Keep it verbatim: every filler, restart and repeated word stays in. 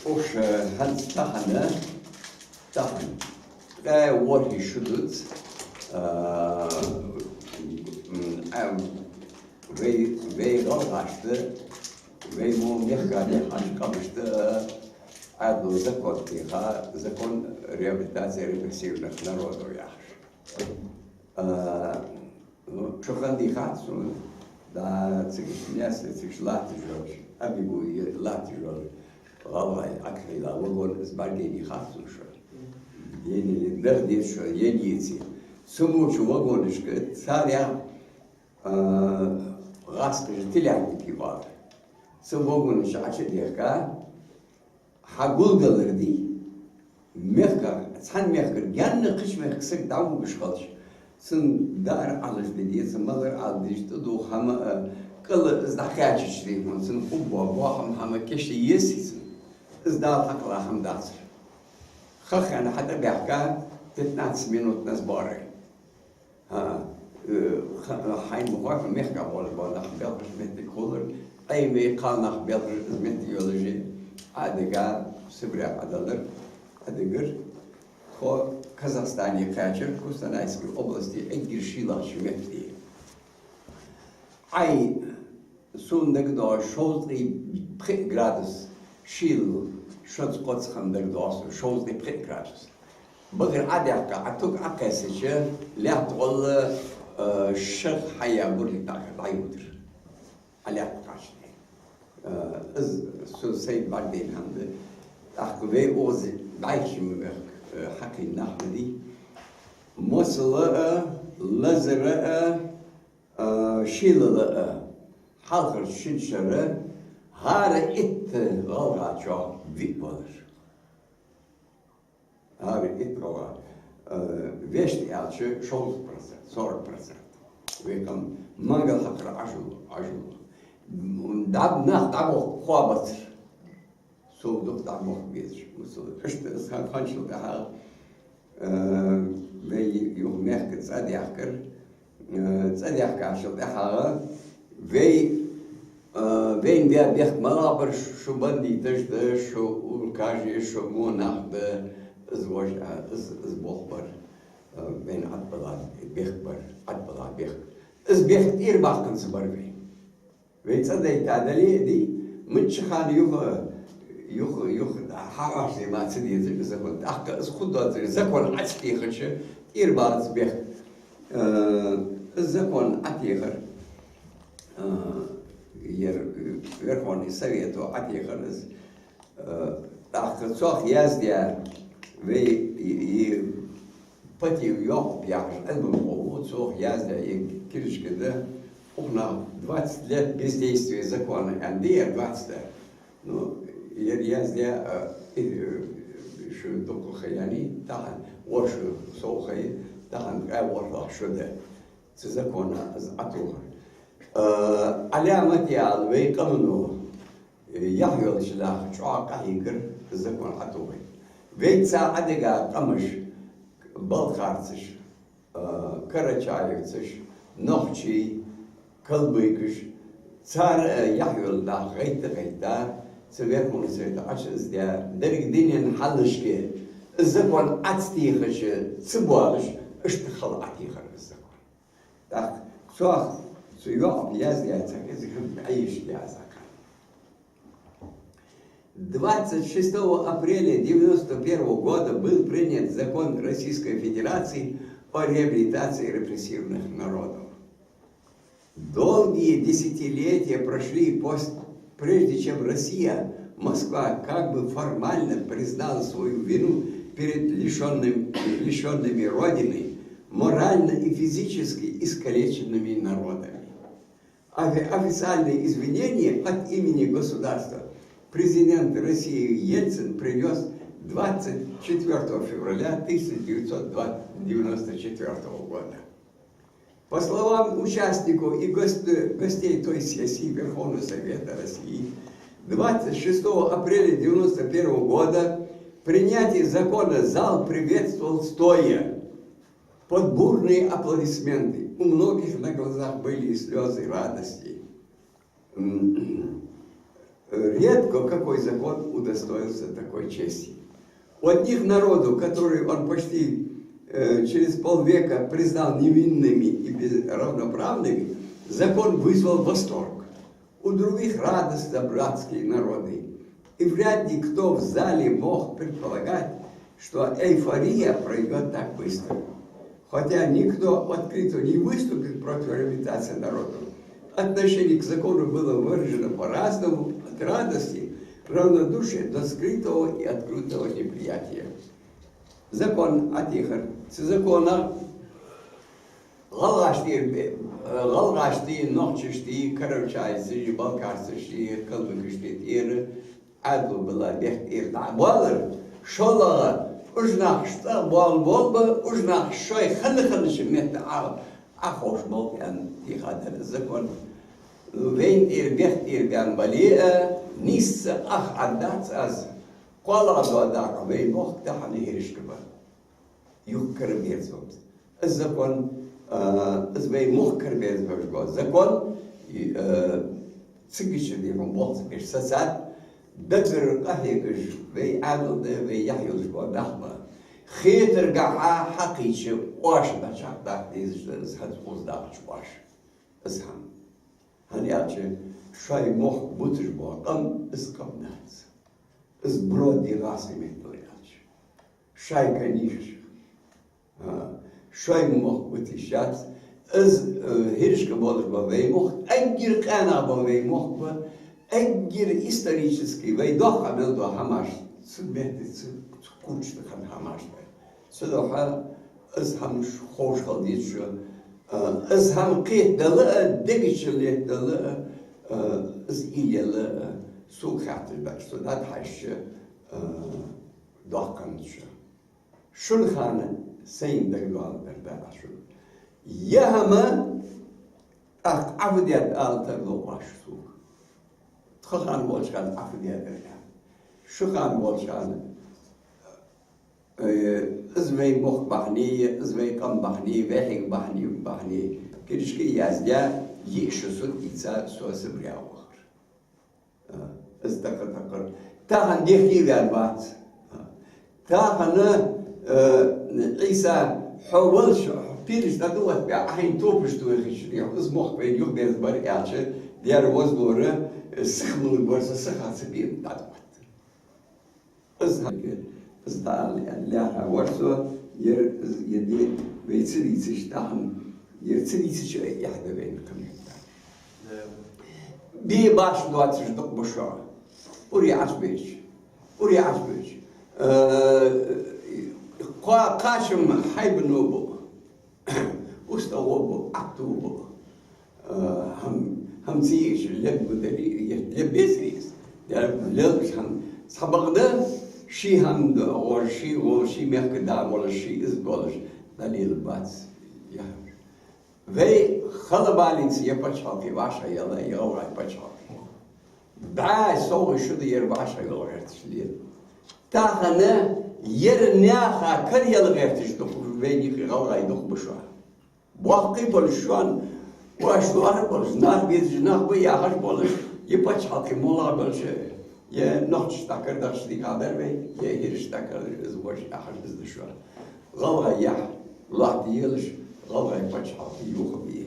Уж хӀанз тахан, тахан ткъаь ворхӀ шу дувц, а, м, а, вай, вай гӀалгӀашта, вай мо мехкарий хьаж къамашта Ӏаьдало закон теха, закон реабилитации репрессированных народов яхаш. А, ну, чухандий хац сона, да, цига Наьсаре, цига латташ йолаш, Абигуе латташ йолаш, гӀалгӀай Ӏохайла вагон, из бӀаргадайна хац сона шоана. Енай, дагадеций шоана, енай из. Цу мо чу вагонашка царех, а, гӀазкхаша телятники оалар. Цу вагонашка Ӏочудехка, хьа гулдалар дий, мехках, цхьан мехкара гаьна кхыча мехка саг дӀавугаш хилча, цун даар Ӏалашде деза, малар Ӏалашде деза, тӀадувха хӀама а, кӀал а из дӀакхаьчача дий хьона, цун къубба, бохам хӀама кийчде езий цун. Из Дала хьакхелла хӀама дацар. Ха хьа хьатӀабаьхка, пятнадцать минут назборы. ХӀа, э, ха-, хьайна ма хой, мехках болаш бола нах белхаш моттиг хулар, Ӏайме кхалнах белхаш из моттиг йолаш, Ӏодига, Сибре Ӏодалар, Ӏодигар, тхо Казахстане кхаьчар, Кустанайской области, эггара шийлагӀча метте. Ӏай, сона дагадоагӀа, шовзткъеи пхи градус шийла, шозза-кхозза хинна дагадоагӀа сона, шовзткъеи пхи градус. Багара Ӏодаьккха, Ӏа туг Ӏокхаьссача, лаьтта гӀолла, э, шах хьаяь бурлиг дӀа-, дӀайодир. Ӏа лаьтта кхаьчача. Э, из сона сайна бӀаргадайна хӀама да. ТӀаккха вай укхаза бӀайхача мехка, э, хьакхийна нах ма дий. Моцала а, лазара а, а, шийла а, хьалхарча шин шера хӀара итт гӀалгӀачох виъ валар. ХӀара итт гӀалгӀа, а, вешта аьлча, шовзткъа процент, сорок процент. Вай къам мангал хьакхар Ӏожалу, Ӏожалу. ДӀа-, нах дӀабохка кхоабацар. Сов дукха дӀабохка безаш. Мисал, иштта из хан хинначул тӀехьагӀа, э, вай юха мехка цӀадаьхкар, э, цӀадаьхкачул тӀехьагӀа вай, э, вайна баь бехк малагӀа бар, шу бандиташ да, шу улкажи, шу мо нах да, из вож-, а, из, из болх бар, э, вайна Ӏобилла бехк бар, Ӏобилла бехк. Из бехк тӀера баккханза бар вай. Вай цӀадайта дале а дий, мичча хана юха, юха, юха хьахьоашалгӀа ма ца дезаш из закон. ТӀаккха из хургдоацар, закон Ӏа ца техача, тӀера бац бехк. Э, из закон Ӏотехар, э, ер, Верховный Совето Ӏотехар из. Э, тӀаккха цох яздаь вай и, и Патиев Якъуб яхаш Ӏилман во ва, цох яздаь ер книжка да, укханах «Двадцать лет бездействия закона» аьнна да ер, двадцать. Ну, ер яздаь, э, и, э, шу дукха ха яьннай, тахан ворхӀ шу сов ха я, тахан ткъаь ворхӀлагӀа шу да. Цу закона из Ӏотохар. Э, Ӏаламате ала вай къамо, э, яхь йолча наха чӀоагӀа къахьийгар закон Ӏотохар. Вайца Ӏодига къамаш, балхарцаш, э, карачаевцаш, нохчий, калмыкаш, цар, э, яхь йола нах гӀайтта-гӀайтта, цу Верховный Совета Ӏочу из даь, деррига дунен хьалашка, из закон Ӏа ца техача ца боалаш, иштта хала Ӏотехар из закон. ТӀаккха цох цу йоӀа яздаь цхьа кӀезига хӀама Ӏайшта яздаь. Двадцать шестого апреля девяносто первого года был принят закон Российской Федерации о реабилитации репрессированных народов. Долгие десятилетия прошли пос-, прежде чем Россия, Москва, как бы формально признала свою вину перед лишённым-, лишёнными Родины, морально и физически искалеченными народами. Офи-, официальные извинения от имени государства президент России Ельцин принёс двадцать четвёртого февраля тысяча девятьсот девяносто четвёртого года. По словам участников и гос-, гостей той сессии Верховного Совета России, двадцать шестого апреля девяносто первого года принятие закона зал приветствовал стоя, под бурные аплодисменты. У многих на глазах были слёзы радости. М, Редко какой закон удостоился такой чести. У одних народов, которые он почти э, через полвека признал невинными и без- равноправными, закон вызвал восторг. У других радость за братские народы. И вряд ли кто в зале мог предполагать, что эйфория пройдет так быстро. Хотя никто открыто не выступит против реабилитации народов, отношение к закону было выражено по-разному, от радости, равнодушия до скрытого и открытого неприятия. Закон Ӏотехар. Цу закона гӀалгӀашта, э, гӀалгӀашта, нохчашта, карачайцашта, балкарцашта, калмыкашта тӀера Ӏаьдало бала бехк тӀера дӀабоалар, шоллагӀа уж нах цӀагӀа боалаболба, уж нах шоай хинна-хиннача метте Ӏа- Ӏоховш болба аьнна, тӀехьа дар закон. Вайна тӀера бехк тӀера баьнна бале а, нийсса ах Ӏаддац аз, кхоалагӀа дола дакъа вай мохк тахан хӀирашка ба. Юха кара берзаб. Из закон, а, из вай мохк кара берзабеш бола закон, и, а, цигача дийнахьа болх ца беш сацад, даггара къахьегаш вай Ӏаьдал да, вай яхь йолаш бола нах ба. Хетаргахьа хьакхийча оаш дӀачакхдаккха дезаш да из хӀанз укхаза дагӀача оаш. Из хӀама. ХӀана аьлча, шоай мохк буташ бола къам, из къам дац. Из броди гӀасий меттала аьлча. Шоай канишка. А, шоай мохк буташ яц. Из, э, хӀирашка болаш ба вай мохк, эггара къаьнагӀа ба вай мохк ба, эггара исторически вай доккха мел дола хӀамаш, цу метте, цу, цу куча хинна хӀамаш ба. Цудухьа из хӀама шо ховш хила деза шо, а, из хӀама кхетадала а, дегача летадала а, а, из уйла яла а, сога хаьтташ баьча, со дӀахьежача, а, доккха хӀама да шо. Шун хана сайна дагадоаладер да аз шуга. Ер хӀама тӀаккха Ӏа фу даьд ала тарлу оаш сога. Тха хана волча хана Ӏа фу даьдар аьнна. Шун хана волча хана, э, из вай мохк бахьан, из вай къам бахьан, вай хьиг бахьан, юг бахьан, книжка яздаь, йиъ шу сона ийца, со Сибре вахар. А, из такха-такхар. Тахан дехке ваьнна вац. А, тахан, э, Ӏийса, хьо волаш, хьо пилаш дӀадувттабаь, Ӏа хьайна топаш тохийча, из мохк вайна юхаберзабар аьлча, дера возлора, э, сиха мулуг вар со, сиха ца бена дӀадувтт. Из хӀама, из дӀаала аьнна лаьрхӀа вар со, ер, из, ер де вай ца дийцача тахан, ер ца дийцача а эхь да вайна кхы метта. Бе башха доацаш дукха ба шоана. Ури Ӏаш беча. Ури Ӏаш беча. Э, кхо-, кхачам хьайбано бу. УстагӀо бу, Ӏатто бу. Э, хӀам-, хӀама ца йиъча леб ма дарий, е леб безарий из. Лелаш хӀама. Цхьабакъда, ший хӀама да, гӀор ший, гӀор ший мехка да волаш, ший из болаш, дӀалелабац. Я. Вай халабалийца е паччахьалкхе вӀашагӀъелла, е гӀалгӀай паччахьалкхе. БӀаь совгӀа шу да ер вӀашагӀъяла гӀерташ лела. Тахан ер наьха караяла гӀерташ дукха, вайна юкъе гӀалгӀай дукха ба шоана. Боккхий болаш шоана, оаш лоархӀаш болаш, нах безаш нах ба яхаш болаш, е паччахьалкхе моллагӀа болаш, е нохчашта кара дахаш дика дар вай, е хӀирашта кара из вож яхаш из да шоана. ГӀалгӀай яхь лоаттаелаш, гӀалгӀай паччахьалкхе юха бе.